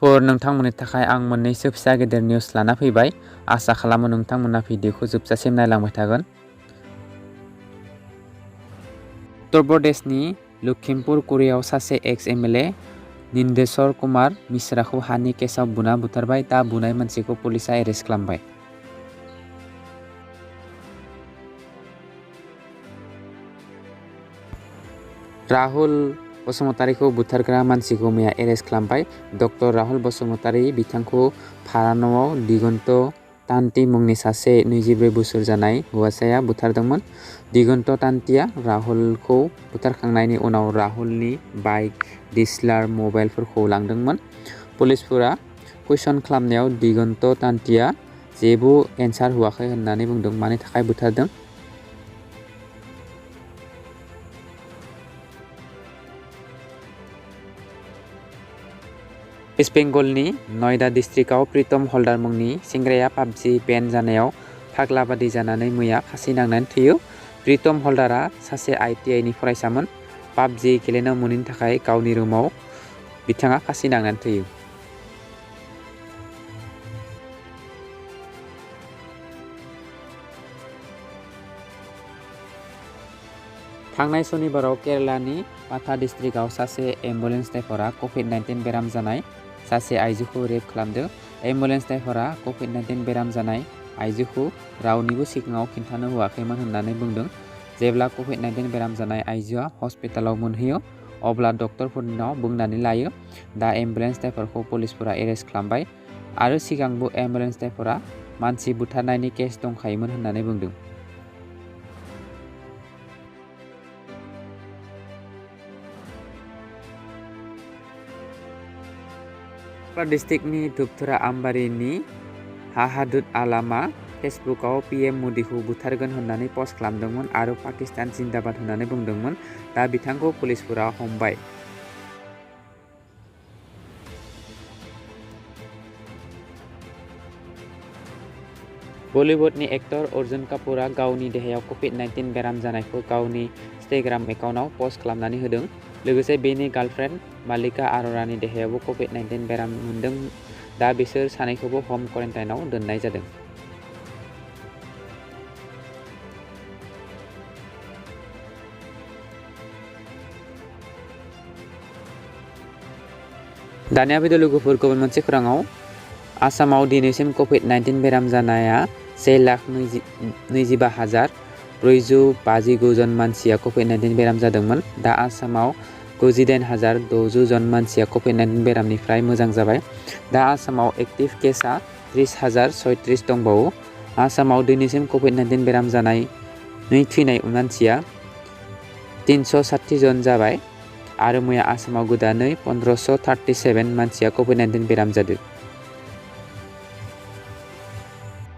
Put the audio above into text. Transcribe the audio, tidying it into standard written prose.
नोंथांमोननि थाखाय आं मोननैसो फिसा गेदेर निउस लाना फैबाय। आसा खालामो नोंथांमोना भिडिअखौ जोबजासिम नायलांबाय थागोन। उत्तर प्रदेशनि लखिमपुर कुरियाव सासे एक्स एमएलए निन्देश्वर कुमार मिश्राखौ हानि केसआव बुना बुथारबाय। दा बुनाय मानसिखौ पुलिसआ एरेस्ट खालामबाय। राहुल बसुमतारीखौ बुथारग्रा मानसिखौ मैया एरेस्ट खालामबाय। डक्टर राहुल बसुमतारी बिथांखौ भारान'आव दिगन्त तान्ति मुंनि सासे 24 बोसोर जानाय हौवासाया बुथारदोंमोन। दिगन्त तान्तिया राहुलखौ बुथारखांनायनि उनाव राहुलनि बाइक, डिएसएलआर मबाइलफोरखौ लांदोंमोन। पुलिसफोरा कुइसन खालामनायाव दिगन्त तान्तिया जेबो एन्सार होआखै होननानै बुंदों। मानि थाखाय बुथारदों? वेस्ट बेंगलनि नयडा डिस्ट्रिक्टआव प्रीतम हल्दार मुंनि सेंग्राया पाबजि बेन जानायाव फाग्लाबादि जानानै मैया फासि नांनानै थैयो। प्रीतम हल्दारा सासे ITI फरायसामोन। पाबजि गेलेनो मोनैनि थाखाय गावनि रुमाव बिथाङा फासि नांनानै थैयो। थांनाय सनिबाराव केरालानि पाथा डिस्ट्रिक्टआव सासे एम्बुलेन्स ड्राइभारा COVID-19 बेराम जानाय सासे आइजोखौ रेप खालामदों। एम्बुलेन्स ड्राइभारा COVID-19 बेराम जानाय आइजोखौ रावनिबो सिगाङाव खिन्थानो होआखैमोन होननानै बुंदों। जेब्ला COVID-19 बेराम जानाय आइजोआ हस्पिटालाव मोनहैयो अब्ला डक्टरफोरनाव बुंनानै लायो। दा एम्बुलेन्स ड्राइभारखौ पुलिसफोरा एरेस्ट खालामबाय आरो सिगांबो एम्बुलेन्स ड्राइभारा मानसि बुथारनायनि केस दंखायोमोन होननानै बुंदों। डिस्ट्रिक्टनि धुपथुरा आमबारिनि हाहादुद आलामा फेसबुकआव PM मोदीखौ बुथारगोन होननानै पस्ट खालामदोंमोन आरो पाकिस्तान जिन्दाबाद होननानै बुंदोंमोन। दा बिथांखौ पुलिसफोरा हमबाय। बलिउडनि एक्टर अर्जुन कापुरा गावनि देहायाव COVID-19 बेराम जानायखौ गावनि इंस्टाग्राम एकाउन्टआव पस्ट खालामनानै होदों। लोगोसे बेनि गार्लफ्रेन्ड मालिका अर'रानि देहायावबो COVID-19 बेराम मोनदों। दा बिसोर सानैखौबो ह'म क्वारेन्टाइनआव दोननाय जादों। दानिया फैदो लोगोफोर गुबुन मोनसे खौराङाव। आसामाव दिनैसिम COVID-19 बेराम जानाया 1,25,459 जन मानसिया COVID-19 बेराम जादोंमोन। दा आसामाव 98,600 जन मानसिया COVID-19 बेरामनिफ्राय मोजां जाबाय। दा आसामाव एक्टिभ केसआ 30,036 दंबावो। आसामाव दिनैसिम COVID-19 बेराम जानानै थैनाय मानसिया 360 जन जाबाय आरो मैया आसामाव गोदानै 1537 मानसिया COVID-19 बेराम जादों।